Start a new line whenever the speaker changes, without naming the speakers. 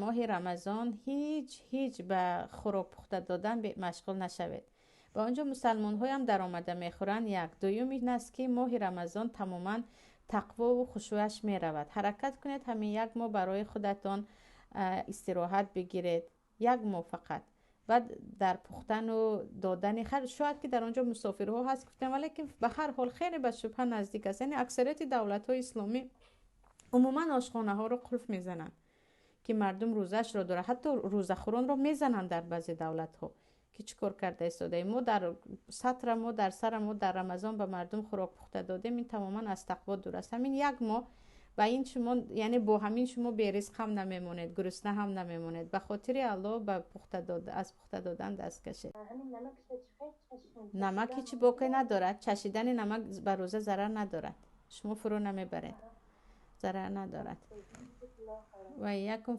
Моҳи Рамазон ҳеҷ ҳеҷ ба хӯрок пухта додан машғул нашавед. Ба он ҷо мусалмонҳоям даромада мехӯранд. Як дуюм ин аст, ки моҳи Рамазон тамоман тақвову хушӯяш меравад. Ҳаракат кунед, ҳамин як моҳ барои худатон истироҳат бигиред, як моҳ фақат. Баъд дар пухтану додани, шояд ки дар он ҷо мусофирҳо ҳаст, гуфтем, валекин ба ҳар ҳол хеле ба шубҳа наздик аст. Яъне аксарияти давлатҳои исломӣ умуман ошхонаҳоро қулф мезананд, ки мардум рӯзаашро дорад. Ҳатто рӯзахӯронро мезананд дар баъзе давлатҳо, ки чӣ кор карда истодаем. Мо дар сатра, мо дар сара, мо дар Рамазон ба мардум хӯрок пухта додем. Ин тамоман аз тақво дур аст. Ҳамин як моҳ ба ин шумо, яъне бо ҳамин шумо беризқ ҳам намемонед, гурусна ҳам намемонед. Ба хотири Аллоҳ ба пухта аз пухта додан даст кашед. Намак ҳеҷ боке надорад. Чашидани намак ба рӯза зарар надорад. Шумо фурӯ намебаред, зарар надорад. Ва якум.